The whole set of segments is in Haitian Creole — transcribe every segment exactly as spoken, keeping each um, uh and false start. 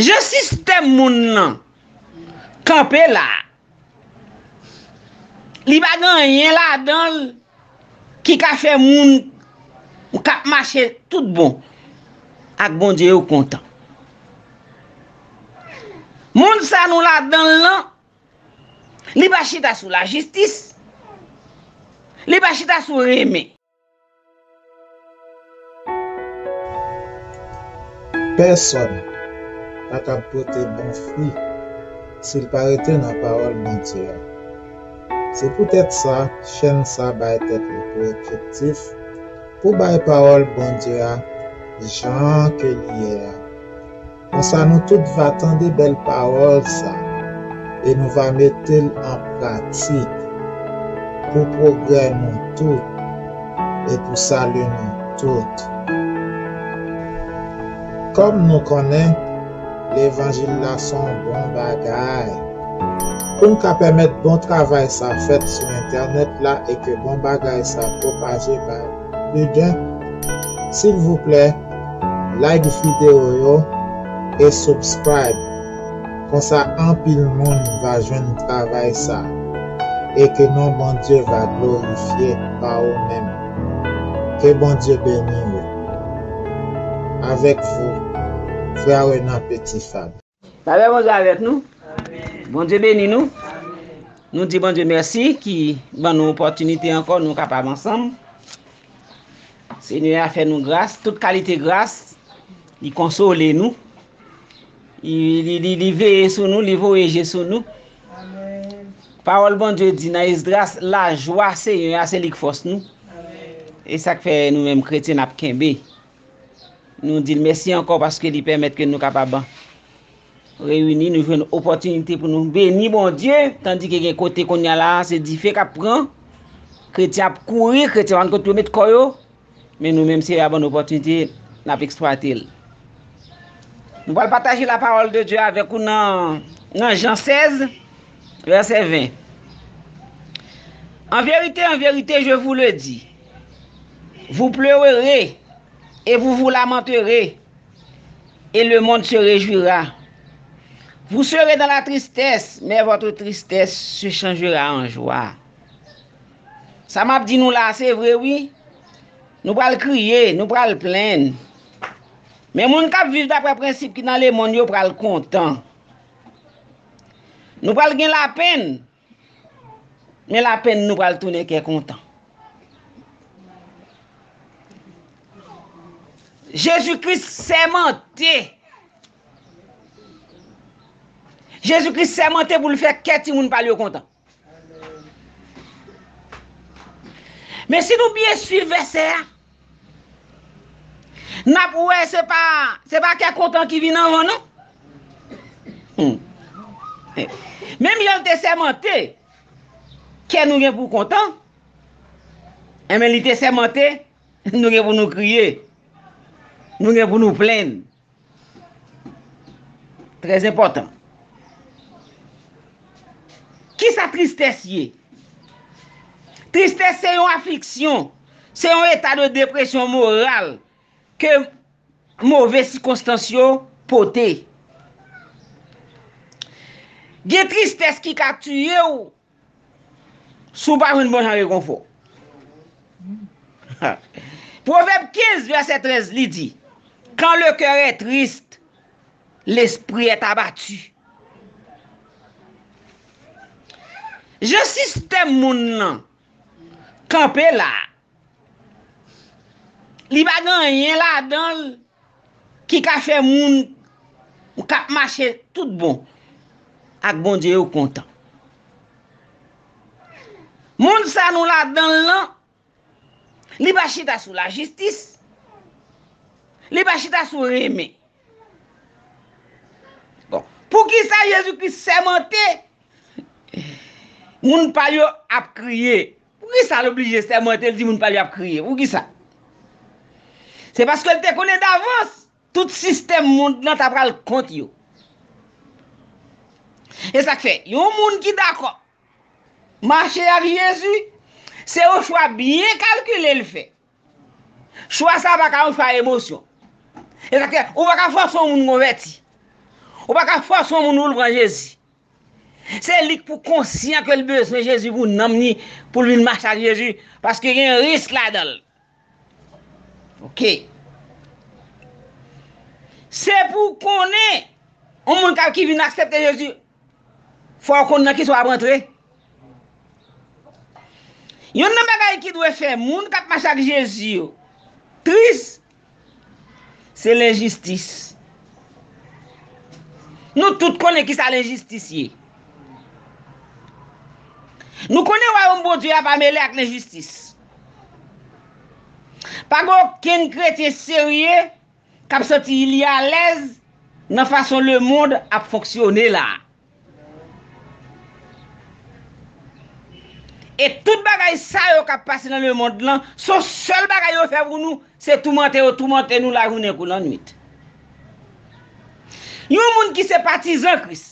Jan sistèm monn nan kanpe la, li pa gen anyen ladan l ki ka fè moun k ap mache tout bon ak Bondye yo kontan. Monn sa nou ladan l lan, li pa chita sou lajistis, li pa chita sou renmen. Pèsòn pa kab pote bon fwi si l pa rete nan pawòl Bondye a. Se poutèt sa, chèn sa bay tèt li pou objektif pou bay pawòl Bondye a jan ke li ye a. Konsa nou tout va tande bèl pawòl sa e nou va mete l an pratik pou pwogrè nou tout e pou sali nou tout. Kòm nou konnen, levanjil la se yon bon bagay. Pou n ka pèmèt bon travay sa fèt sou entènèt la e ke bon bagay sa pwopaje bay pli gen, silvouplè, like videyo yo e subscribe. Konsa anpil moun va jwenn travay sa e ke non Bondye va glorifye pa ou menm. Ke Bondye beni ou. Avec vous, frè Renan Petit Fab. Lavè Bondye avèk nou. Bondye beni nou. Nou di Bondye mèsi ki ban nou opòtinite ankò nou kapab ansanm. Senyè a fè nou gras, tout kalite gras. Li konsole nou. Li, li, li, li veye sou nou, li voye je sou nou. Pawòl Bondye di nan Esdras, lajwa Senyè a se li k fòs nou. E sa k fè nou menm kretyen n ap kenbe. Nou di l mèsi ankò paske li pèmèt ke nou kapab reyini, nou jwenn opòtinite pou nou beni Bondye, tandike gen kote kounye a la a, se dife k ap pran, kretyen ap kouri, kretyen pa konn kote yo met kò yo, men nou menm Senyè a ban nou opòtinite, n ap eksplwate l. Nou pral pataje la parole de Dieu avèk ou nan, nan Jan sèz, vèsè ven. En vérité, en vérité, je vous le dis, vous pleurerez et vous vous lamenterez, et le monde se réjouira. Vous serez dans la tristesse, mais votre tristesse se changera en joie. Sa m ap di nou la a, se vre wi. Nou pral kriye, nou pral plenn. Men moun k ap viv daprè prensip ki nan lemonn yo pral kontan. Nou pral gen lapenn. Men lapenn nou pral tounen kè kontan. Jezi Kris sèmante. Jezi Kris sèmante pou l fè kè timoun pa l yo kontan. Men si nou byen swiv vèsè a, n ap wè se pa, se pa kè kontan ki vin anvan non. Hmm. Menm jan l te sèmante kè nou gen pou kontan, enben li te sèmante nou gen pou nou kriye, nou gen pou nou plenn. Trè enpòtan. Kisa tristès ye? Tristès se yon afliksyon, se yon eta de depresyon moral ke move sikonstans yo pote. Gen tristès ki ka tiye w si w pa jwenn bon jan rekonfò. Pwovèb kenz, vèsè trèz, li di, quand le cœur est triste, l'esprit est abattu. Jan sistèm monn nan kanpe la, li pa gen anyen ladan l ki ka fè moun k ap mache tout bon ak Bondye yo kontan. Monn sa nou ladan l lan, li pa chita sou lajistis, li pa chita sou renmen. Bon, poukisa Jezi Kris sèmante moun pa l yo ap kriye? Poukisa l oblije sèmante l di moun pa l yo ap kriye? Poukisa? Se paske l te konnen davans tout sistèm monn nan ta pral kont yo. E sa k fè, yon moun ki dakò mache ak Jezi, se yon chwa byen kalkile l fè. Chwa sa a pa ka yon chwa emosyon. E sa k fè, ou pa ka fòse yon moun konvèti. Ou pa ka fòse yon moun pou l pran Jezi. Se li k pou konsyan ke l bezwen Jezi pou nanm li, pou l vin mache ak Jezi, paske gen risk ladan l. Oke. Se pou w konnen, yon moun k ap, ki vin aksepte Jezi, fò w konn nan kisa w ap antre. Youn nan bagay ki dwe fè moun k ap mache ak Jezi yo tris, se lenjistis. Nou tout konnen kisa lenjistis ye. Nou konnen Wayòm Bondye a pa mele ak lenjistis. Pa gen okenn kretyen serye k ap santi li alèz nan fason lemonn ap fonksyone la. E tout bagay sa yo k ap pase nan lemonn lan, se yon sèl bagay yo fè pou nou, se toumante yo, toumante nou lajounen kou lannwit. Yon moun ki se patizan Kris,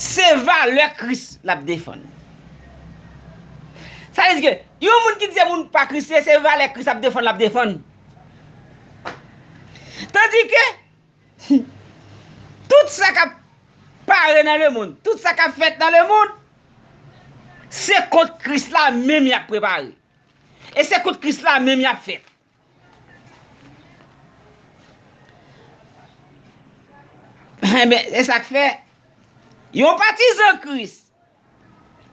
se valè Kris l ap defann. Sa vle di ke yon moun ki di se moun pa Kris, se, se valè Kris ap defann, l ap defann. Tandike, tout sa k ap pare nan lemonn, tout sa k ap fèt nan lemonn, se kont Kris la menm y ap prepare. E se kont Kris la menm y ap fèt. Enben, se sa k fè, yon patizan Kris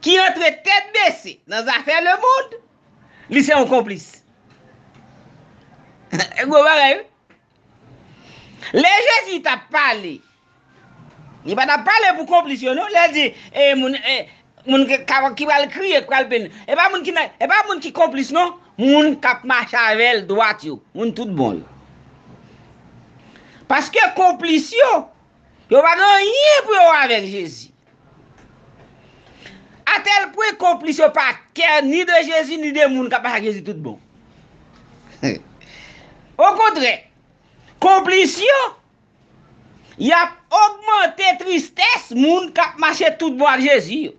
ki antre tèt bese nan zafè lemonn, li se yon konplis. Gwo bagay, wi. Lè Jezi t ap pale, li pa t ap pale pou konplis yo, non. Lè l di, e, moun, e, moun ki, ka, ki pral kriye, ki pral penn, e pa moun ki nan, e pa moun ki konplis, non. Moun k ap mache avè l dwat yo, moun tout bon yo. Paske konplis yo, yo pa gen anyen pou yo wè avèk Jezi. Atèl pwen konplis yo pa kè ni de Jezi, ni de moun k ap mache ak Jezi tout bon. Okontrè, konplis yo, y ap ogmante tristès moun k ap mache tout bon ak Jezi yo.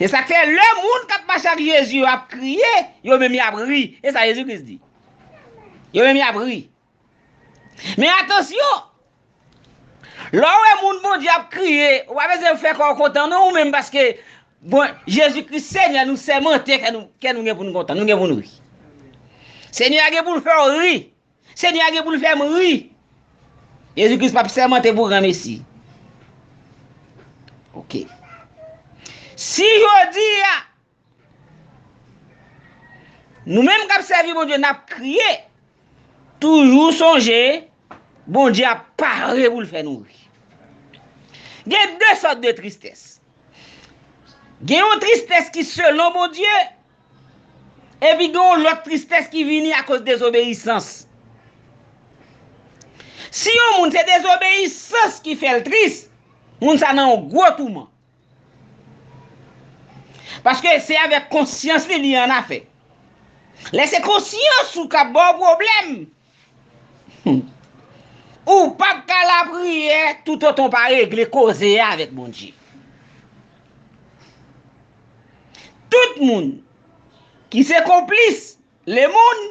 Se sa k fè lè moun k ap mache ak Jezi yo ap kriye, yo menm y ap ri. E sa Jezi Kris di. Yo menm y ap ri. Men atansyon, lè w wè moun Bondye ap kriye, ou pa bezwen fè kò w kontan non ou menm, paske, bon, Jezi Kris Senyè nou sèmante kè nou, kè nou gen pou nou kontan, nou gen pou nou ri. Senyè a gen pou l fè w ri. Senyè a gen pou l fè m ri. Jezi Kris p ap sèmante pou granmesi. Oke. Si jodi a, nou menm k ap sèvi Bondye, n ap kriye, toujou sonje, Bondye ap pare pou l fè nou ri. Gen de sòt de tristès. Gen yon tristès ki selon Bondye, epi gen yon lòt tristès ki vini akoz dezobeyisans. Si yon moun se dezobeyisans ki fè l tris, moun sa nan yon gwo touman. Paske se avèk konsyans li li annafè. Lè se konsyans ou k ap ba w pwoblèm, ou p ap ka lapriyè toutotan w pa regle koze a avèk Bondye. Tout moun ki se konplis lemonn,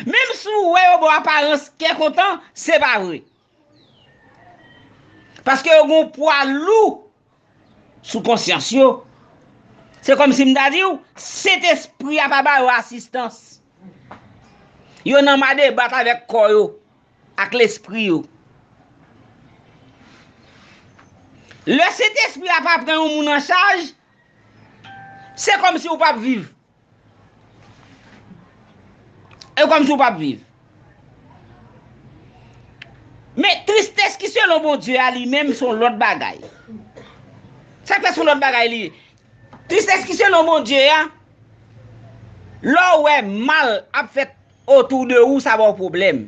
menm si w wè yo ba w aparans kè kontan, se pa vre. Paske yo gen yon pwa lou sou konsyans yo. Se kòmsi m ta di w, Sentespri a pa ba yo asistans. Yo nan ma debat avèk kò yo, ak lespri yo. Lè Sentespri a pa pran yon moun an chaj, se kòmsi w p ap viv. E kòmsi w p ap viv. Men tristès ki selon Bondye a, li menm, se yon lòt bagay. Sa k fè se yon lòt bagay li ye? Tristès ki selon Bondye a, lè w wè mal ap fèt otou de ou, sa ba w pwoblèm.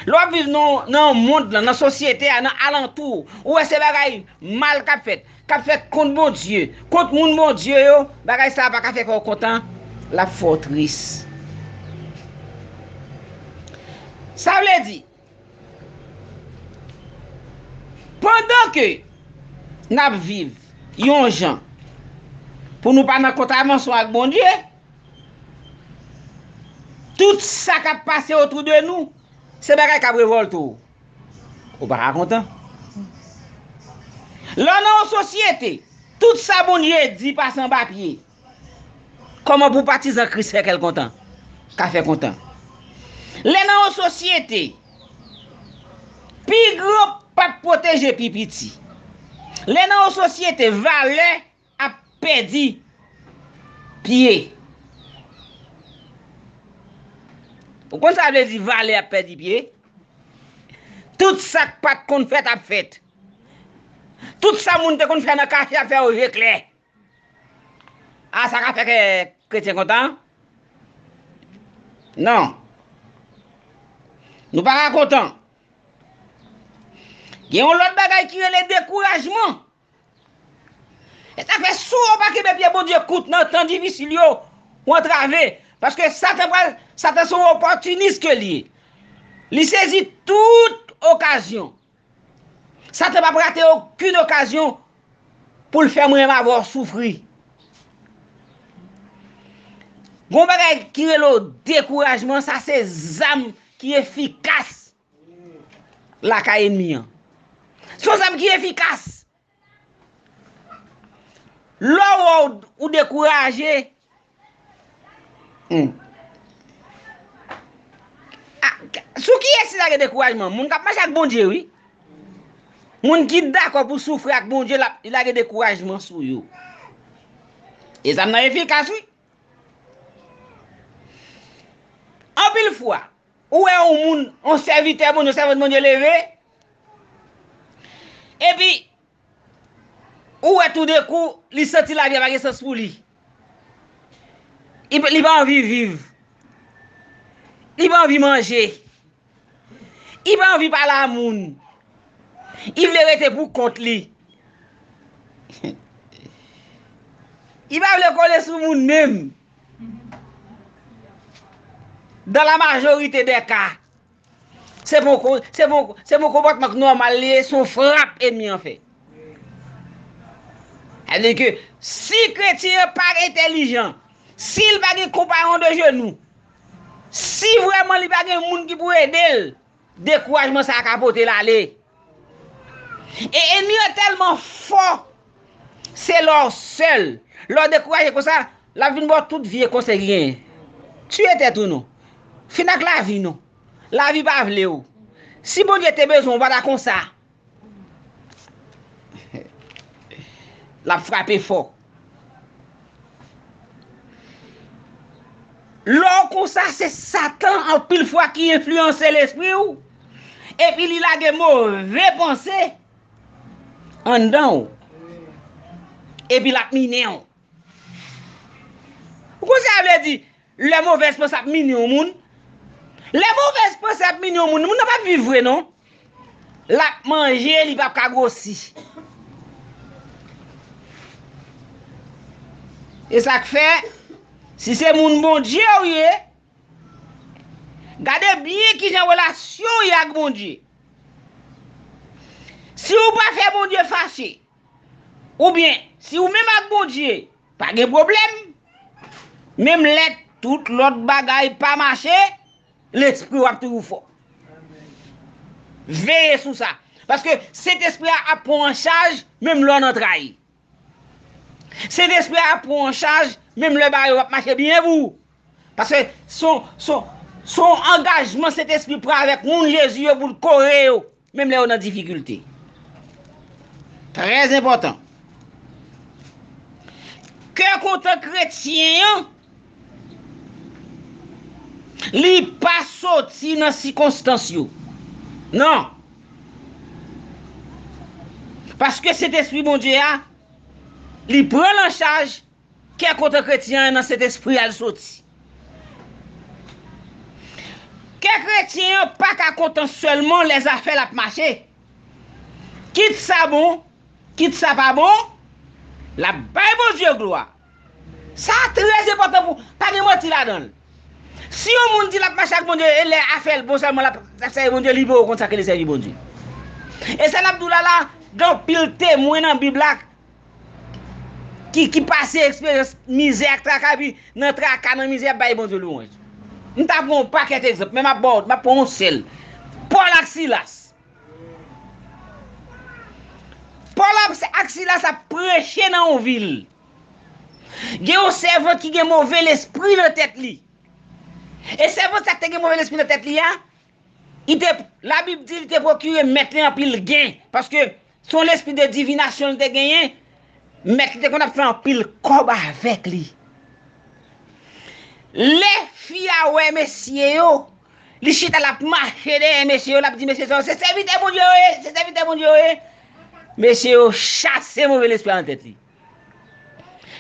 Lè w ap viv nan, nan mond lan, nan sosyete a, nan alantou, ou wè se bagay mal k ap fèt, k ap fèt kont Bondye, kont moun Bondye yo, bagay sa a pa ka fè kè w kontan, l ap fè w tris. Sa vle di, pandan ke n ap viv yon jan pou nou pa nan kontravansyon ak Bondye, tout sa k ap pase otou de nou, se bagay k ap revòlte w. Ou pa ka kontan. Lè w nan yon sosyete, tout sa Bondye di pase anba pye. Kòman pou patizan Kris fè kè l kontan? Ka fè kontan. Lè nan yon sosyete, pi gran p ap pwoteje pi piti. Lè nan yon sosyete, valè ap pèdi pye. Ou konn sa vle di valè ap pèdi pye? Tout sa k pa t konn fèt ap fèt. Tout sa moun te konn fè nan kache ap fè yo je klè. A sa ka fè kè kretyen kontan? Non. Nou pa ka kontan. Gen yon lòt bagay ki rele dekourajman. E sa fè si w pa kenbe pye Bondye kout nan tan difisil yo, w antrave. Paske Satan pral, Satan se yon opòtinis ke li ye. Li sezi tout okazyon. Satan p ap rate okenn okazyon pou l fè mwen m avè w soufri. Gon bagay ki rele w dekourajman, sa se zam ki efikas lakay ènmi an. Se yon zam ki efikas. Lè w wè w, ou dekouraje, hmm. A, sou kiyès li lage dekourajman? Moun k ap mache ak Bondye, wi. Moun ki dakò pou soufri ak Bondye, l ap, li lage dekourajman sou yo. E zam nan efikas, wi. Anpil fwa, ou wè yon moun, yon sèvitè Bondye, yon sèvant Bondye leve, epi ou wè toudenkou, li santi lavi a pa gen sans pou li. Li, li pa anvi viv. Li pa anvi manje. Li pa anvi pale a moun. Li vle rete pou kont li. Li pa vle kole sou moun menm. Dans la majorité des cas, se bon, se bon, se bon konpòtman k nòmal li ye, se yon frap ènmi an fè. Sa vle di ke si kretyen an pa entèlijan, si l pa gen konpayon de jenou, si vrèman li pa gen moun ki pou ede l, dekourajman sa a ka pote l ale. E ènmi an tèlman fò, se lè w sèl. Lè w dekouraje konsa, l ap vin ba w tout vye konsèy ki genyen. Tiye tèt ou non. Fin ak lavi non. Lavi pa vle w. Si Bondye te bezwen w, w pa ta konsa. L ap frape fò. Lè w konsa, se Satan anpil fwa ki enfliyanse lespri w, epi li lage move panse anndan w, epi l ap minen w. Ou konn sa vle di, lè movèz panse ap minen yon moun? Lè movèz panse ap minen yon moun, moun nan p ap viv vre non. L ap manje, li p ap ka gwosi. E sa k fè, si se moun Bondye w ye, gade byen kijan relasyon w ye ak Bondye. Si w pa fè Bondye fache, oubyen si w menm ak Bondye pa gen pwoblèm, menm lè tout lòt bagay pa mache, lespri w ap toujou fò. Veye sou sa. Paske Sentespri a ap pran w an chaj, menm lè w nan trayi. Sentespri a ap pran w an chaj, menm lè bagay yo p ap mache byen pou ou. Paske se yon, se yon, se yon angajman Sentespri pran avèk moun Jezi yo pou l kore yo, menm lè yo nan difikilte. Trè enpòtan. Kè kontan kretyen an, li pa soti nan sikonstans yo. Non. Paske Sentespri Bondye a, li pran l an chaj, kè kontan kretyen an nan Sentespri a l soti. Kè kretyen an pa ka kontan sèlman lè zafè l ap mache. Kit sa bon, kit sa pa bon, l ap bay Bondye glwa. Sa trè enpòtan pou, pa gen manti ladan l. Si yon moun di l ap mache ak Bondye, e lè afè l bon sèlman l ap, l ap sèvi Bondye, li poko konn sa k rele sèvi Bondye. E sa n ap di w la la, gen anpil temwen nan Bib la ki, ki pase eksperyans mizè ak traka, epi nan traka, nan mizè, y ap bay Bondye lwanj. M ta pran yon pakèt egzanp, men m ap ba w, m ap pran yon sèl. Pòl ak Silas. Pòl ak Silas ap preche nan yon vil. Gen yon sèvant ki gen move lespri nan tèt li. E sèvant sa ki te gen move lespri nan tèt li a, li te, Labib di li te pwokire mèt li anpil gen, paske se yon lespri de divinasyon li te genyen. Mèt li te konn ap fè anpil kòb avèk li. Lè fi a wè mesye yo, li chita l ap mache dèyè mesye yo, l ap di mesye sa yo, se sèvitè Bondye yo ye, se sèvitè Bondye yo ye. Mesye yo chase move lespri a nan tèt li.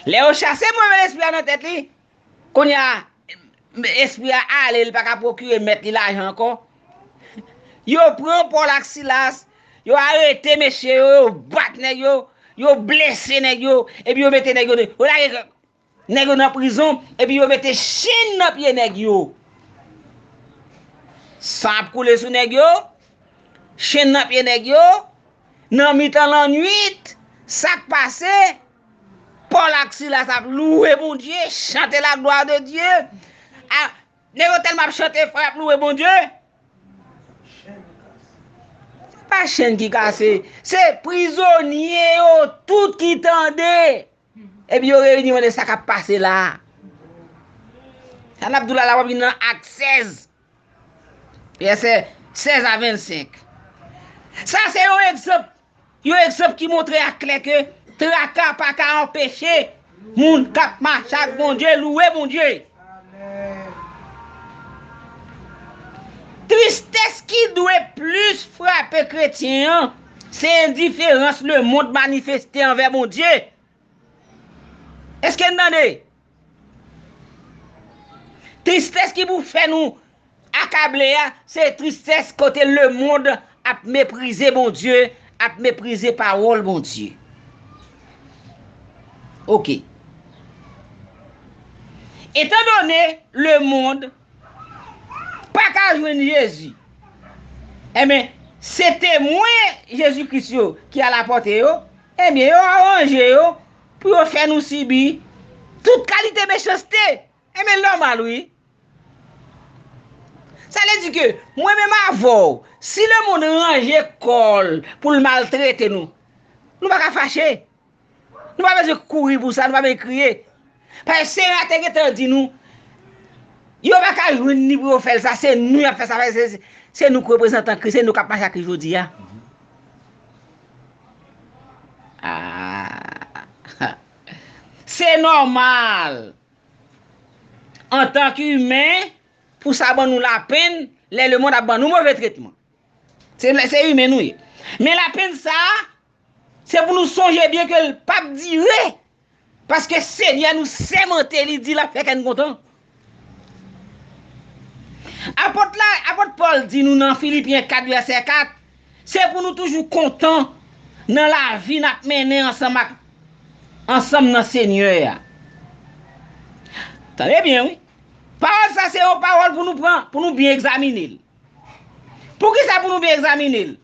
Lè yo chase move lespri a nan tèt li, kounye a, espri a ale, li pa ka pwokire mèt li lajan ankò. Yo pran Pòl ak Silas, yo arete mesye yo, yo bat nèg yo, yo blese nèg yo, epi yo mete nèg yo, yo lage nèg yo nan prizon, epi yo mete chenn nan pye nèg yo. San ap koule sou nèg yo, chenn nan pye nèg yo, nan mitan lannwit, sa k pase? Pòl ak Silas ap louwe Bondye, chante la gloire de Dieu. A, nèg yo tèlman ap chante fò y ap louwe Bondye. Se pa chenn ki kase, se prizonye yo tout ki tande. Epi yo reyini mande sa k ap pase la a. Sa n ap di w la, la w ap vin nan Ak sèz, vèsè sèz a vennsenk. Sa se yon egzanp, yon egzanp ki montre aklè ke traka pa ka anpeche moun k ap mache ak Bondye louwe Bondye. Tristès ki dwe plis frape kretyen an, se endiferans lemonn manifeste anvè Bondye. Èske n tande? Tristès ki pou fè nou akable a, se tristès kote lemonn ap meprize Bondye, ap meprize pawòl Bondye. Oke. Etandone lemonn pa ka jwenn Jezi, enben, se temwen Jezi Kris yo ki al apòte yo, enben, yo aranje yo pou yo fè nou sibi tout kalite mechanste. Enben, nòmal, wi. Sa vle di ke mwen menm avè w, si lemonn ranje kò l pou l maltrete nou, nou pa ka fache. Nou pa bezwen kouri pou sa, nou pa bezwen kriye. Paske Senyè a te gentan di nou, yo pa ka jwenn ni pou yo fè l sa, se nou y ap fè sa, paske se, se nou k reprezantan Kris, se nou k ap mache ak Kris jodi a. Ah. Se nòmal, antanke imen, pou sa ban nou lapenn lè lemonn ap ban nou move tretman. Se, se imen nou ye. Men lapenn sa a, se pou nou sonje byen ke l p ap dire. Paske Senyè nou sèmante, li di l ap fè kè n kontan. Apot la, apot Pòl di nou nan Filipyen kat vèsè kat, se pou nou toujou kontan nan lavi n ap mennen ansanm ak, ansanm nan Senyè a. Tande byen, wi. Pawòl sa se yon pawòl pou nou pran, pou nou byen egzamine l. Poukisa pou nou byen egzamine l?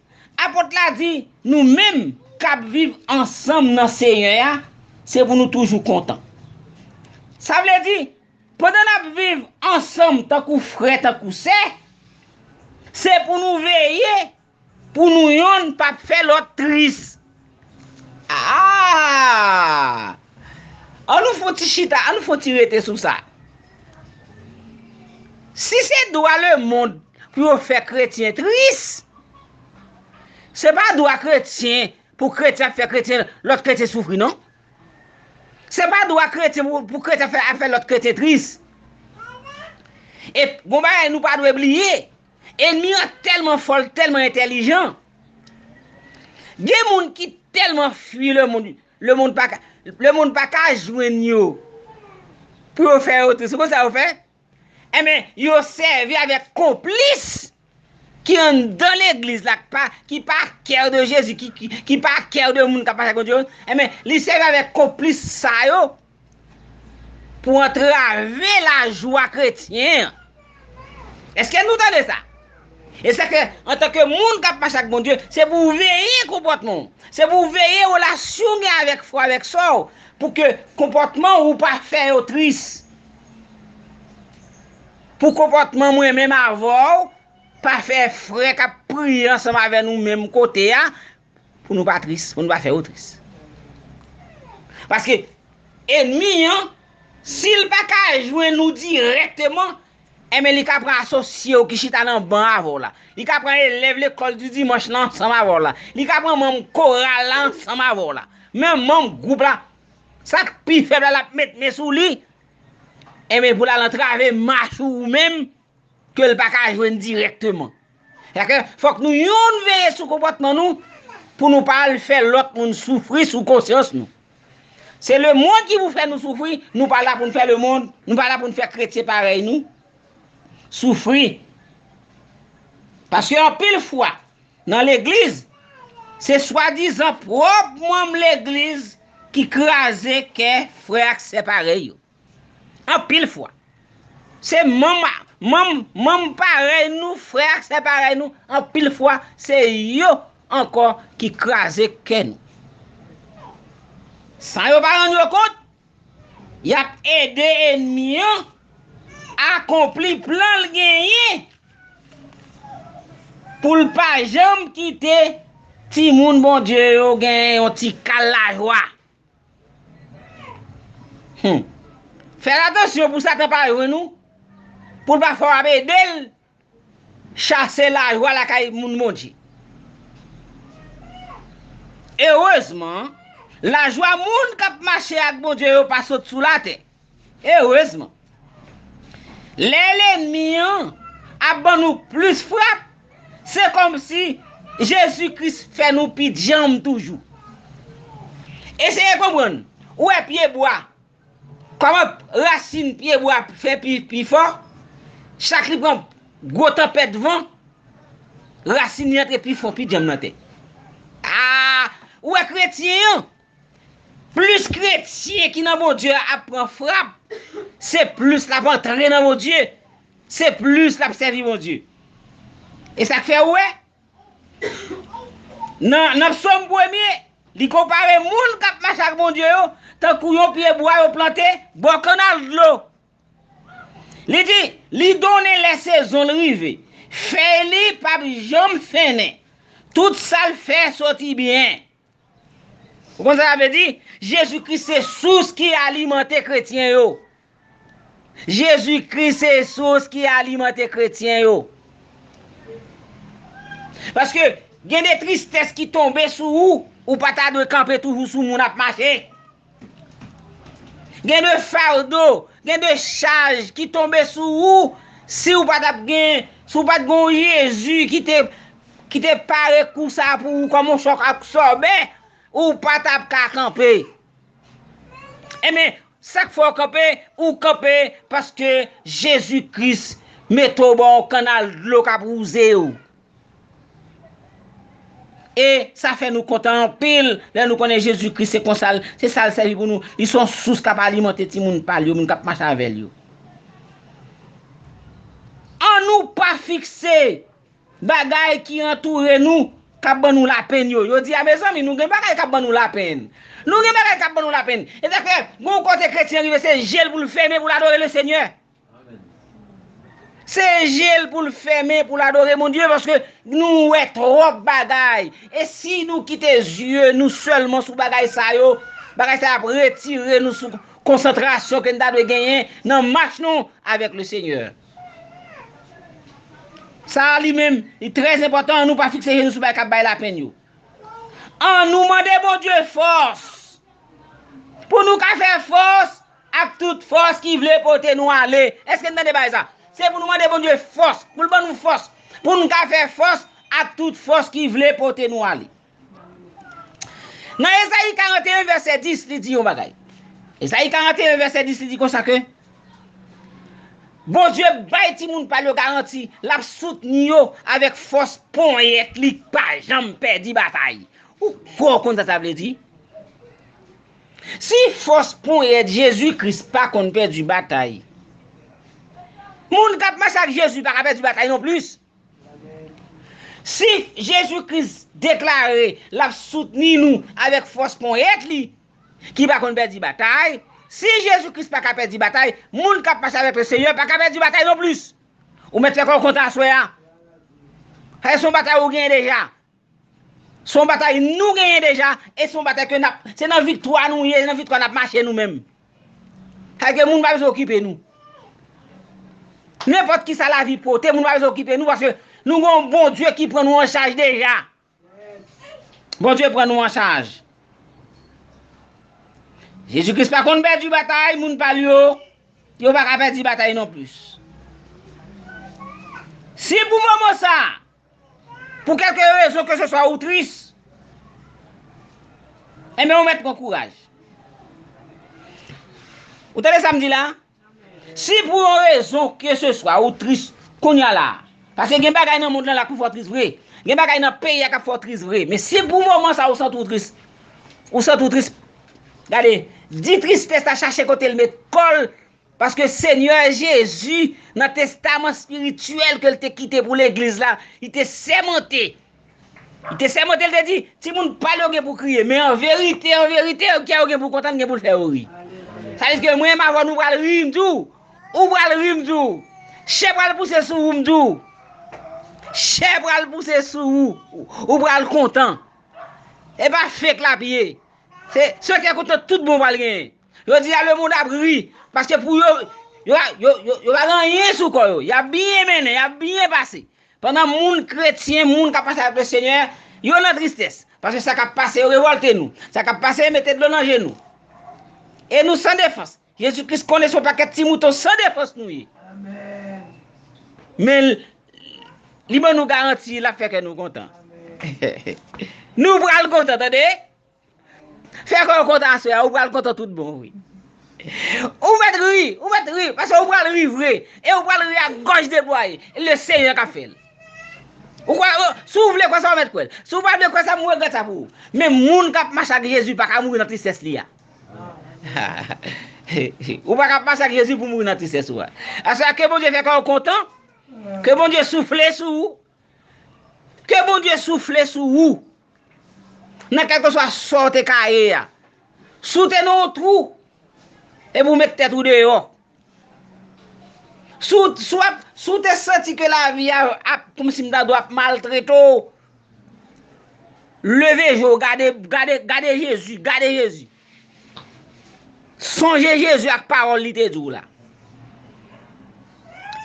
Apot la di, nou menm k ap viv ansanm nan Senyè a, se pou nou toujou kontan. Sa vle di, pandan n ap viv ansanm tankou frè, tankou sè, se pou nou veye pou nou yonn p ap fè lòt tris. Ah! An nou fè yon ti chita, an nou fè yon ti rete sou sa. Si se dwa lemonn pou yo fè kretyen tris, se pa dwa kretyen pou kretyen ap fè kretyen, lòt kretyen soufri, non. Se pa dwa kretyen pou, pou kretyen ap fè, ap fè lòt kretyen tris. E gon bagay nou pa dwe bliye, ènmi an tèlman fò, l tèlman entèlijan. Gen moun ki tèlman fwi lemonn, lemonn pa ka, lemonn pa ka jwenn yo pou yo fè yo tris. Ou konn sa yo fè? Enben, yo sèvi avèk konplis ki anndan legliz la, ki pa, ki pa kè de Jezi, ki, ki, ki pa kè de moun k ap mache ak Bondye yo. Enben, li sèvi avèk konplis sa yo pou antrave lajwa kretyen an. Èske nou tande sa? E sa ke, antanke moun k ap mache ak Bondye, se pou w veye konpòtman w. Se pou w veye relasyon w gen avèk frè w, avèk sè w, pou ke konpòtman w pa fè yo tris. Pou konpòtman mwen menm avè w pa fè frè k ap priye ansanm avè nou menm kote a, pou nou pa tris, pou nou pa fè yo tris. Paske enmi an, si l pa ka jwenn nou dirèkteman, enben, li ka pran asosye w ki chita nan ban avè w la. Li ka pran elèv lekòl di dimanch lan ansanm avè w la. Li ka pran manm koral la ansanm avè w la. Men manm gwoup la, sa k pi fèb la, l ap met men sou li. Enben, pou l al antrave mach ou, ou menm, ke l pa ka jwenn dirèkteman. Sètadi, fòk nou youn veye sou konpòtman nou pou nou pa al fè lòt moun soufri sou konsyans nou. Se lemonn ki pou fè nou soufri, nou pa la pou n fè lemonn, nou pa la pou n fè kretyen parèy nou soufri. Paske anpil fwa, nan legliz, se swadizan pwòp manm legliz ki kraze kè frè ak sè parèy yo. Anpil fwa. Se manm, manm, manm parèy nou, frè ak sè parèy nou, anpil fwa, se yo ankò ki kraze kè nou. San yo pa rann yo kont, y ap ede enmi an akonpli plan l genyen pou l pa janm kite timoun Bondye yo gen yon ti kal lajwa. Hmm. Fè atansyon pou Satan pa jwenn ou, pou l pa fè w ap ede l chase lajwa lakay moun Bondye. Erezman, lajwa moun k ap mache ak Bondye yo pa sot sou latè. Erezman. Lè lènmi an ap ban nou plis frap, se kòmsi Jezi Kris fè nou pi djanm toujou. Eseye konprann. Ou wè pyebwa, kòman rasin pyebwa fè pi, pi fò? Chak li pran gwo tanpèt van, rasin li antre pi fon, pi djanm nan tè. A, ou wè kretyen an? Plis kretyen ki nan Bondye ap pran frap, se plis l ap antre nan Bondye, se plis l ap sèvi Bondye. E sa k fè ou wè, nan, nan Sòm premye, li konpare moun k ap mache ak Bondye yo tankou yon pyebwa yo plante bò kannal dlo. Li di, li donnen lè sezon l rive. Fèy li p ap janm fennen. Tout sa l fè soti byen. Ou konn sa sa vle di? Jezi Kris se sous ki alimante kretyen yo. Jezi Kris se sous ki alimante kretyen yo. Paske gen de tristès ki tonbe sou ou, ou pa ta dwe kanpe toujou sou moun ap mache. Gen de fado, gen de chaj ki tonbe sou ou, si w pa t ap gen, si w pa t gen yon Jezi ki te, ki te pare kou sa pou ou kòm yon chòk absòbè, ou pa t ap ka kanpe. Enben, sa k fè w kanpe, ou kanpe paske Jezi Kris mete w bò yon kannal dlo k ap wouze w. E sa fè nou kontan anpil lè nou konnen Jezi Kris se konsa l, se sa l sèvi pou nou. Li se yon sous k ap alimante timoun pa l yo, moun k ap mache avè l yo. Ann nou pa fikse bagay ki antoure nou k ap ban nou lapenn yo. Yo di, a, mezanmi, nou gen bagay k ap ban nou lapenn. Nou gen bagay k ap ban nou lapenn. E sa fè, gon kote kretyen rive, se je l pou l fèmen pou l adore Lesenyè. Se je l pou l fèmen pou l adore Bondye, paske nou wè twòp bagay. E si nou kite zye nou sèlman sou bagay sa yo, bagay sa yo ap retire nou sou konsantrasyon ke n ta dwe genyen nan mach nou avèk Lesenyè. Sa a li menm, li trè enpòtan, ann nou pa fikse je nou sou bagay k ap bay lapenn yo. Ann nou mande Bondye fòs. Pou nou ka fè fòs ak tout fòs ki vle pote nou ale. Èske n tande bagay sa? Se pou nou mande Bondye fòs, pou l ban nou fòs, pou nou ka fè fòs ak tout fòs ki vle pote nou ale. Nan Ezayi karannteyen vèsè dis, li di yon bagay. Ezayi karannteyen vèsè dis, li di konsa ke Bondye bay timoun pa l yo garanti, l ap soutni yo avèk fòs ponyèt li k pa janm pèdi batay. Ou kwè w konn sa sa vle di? Si fòs ponyèt Jezi Kris pa konn pèdi batay, moun k ap mache ak Jezi pa ka pèdi batay non plis. Si Jezi Kris deklare l ap soutni nou avèk fòs ponyèt li, ki pa konn pèdi batay, si Jezi Kris pa ka pèdi batay, moun k ap mache avèk Lesenyè pa ka pèdi batay non plis. Ou mèt fè kò w kontan aswè a. Sa se yon batay ou genyen deja. Se yon batay nou genyen deja, e se yon batay ke n ap, se nan viktwa nou ye, nan viktwa n ap mache nou menm. Sa ke moun pa bezwen okipe nou. Nenpòt ki sa lavi pote, moun pa bezwen okipe nou, paske nou gen yon Bondye ki pran nou an chaj deja. Bondye pran nou an chaj. Jezi Kris pa konn pèdi batay, moun pa l yo, yo pa ka pèdi batay non plis. Si pou moman sa, pou kèlke rezon ke se swa ou tris, enben ou mèt pran kouraj. Ou tande sa m di la? Si pou yon rezon ke se swa ou tris kounye a la, paske gen bagay nan mond lan la k pou fè w tris vre, gen bagay nan peyi a k ap fè w tris vre, men si pou moman sa ou santi w tris, ou santi w tris, gade, di tristès la chache kote l met kò l, paske Senyè Jezi, nan testaman espirityèl ke l te kite pou legliz la, li te sèmante. Li te sèmante, li te di, timoun pa l yo gen pou kriye, men an verite, an verite, kè yo gen pou kontan, gen pou l fè yo ri. Sa vle di ke mwen menm avè w nou pral ri, m di w. Ou pral ri, m di w. Chè pral pouse sou ou, m di w. Chè pral pouse sou ou. Ou pral kontan. E pa fake l ap ye. Se, se kè kontan tout bon pral genyen. Jodi a, lemonn ap ri. Paske pou yo, yo, yo, yo, yo pa gen anyen sou kò yo. Y ap byen mennen, y ap byen pase. Pandan moun kretyen, moun k ap pase avèk Lesenyè, yo nan tristès. Paske sa k ap pase yo revòlte nou. Sa k ap pase yo mete dlo nan je nou. E nou san defans. Jezi Kris konnen se yon pakèt ti mouton san defans nou ye. Men li ban nou garanti l ap fè kè nou kontan. Nou pral kontan, tande? Fè kò w kontan aswè a, ou pral kontan tout bon, wi. Ou mèt ri, ou mèt ri, paske ou pral ri vre, e ou pral ri ak gòj deplwaye. E Lesenyè k ap fè l. Ou kwè, si w vle kwè sa, ou mèt kwè l. Si w pa vle kwè sa, m regrèt sa pou ou. Men moun k ap mache ak Jezi pa ka mouri nan tristès li a. Ou pa ka mache ak Jezi pou mouri nan tristès ou a. Aswè a, ke Bondye fè kè w kontan, ke Bondye soufle sou ou, ke Bondye soufle sou ou. Nan kèlkeswa sa w te ka ye a. Si w te nan yon twou, epi w met tèt ou deyò. Si w, si w ap, si w te santi ke lavi a ap, kòmsi m ta di w ap maltrete w, leve je w, gade, gade, gade Jezi, gade Jezi. Sonje Jezi ak pawòl li te di w la.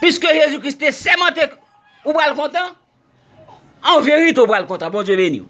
Piske Jezi Kris te sèmante ou pral kontan, an verite ou pral kontan. Bondye beni w.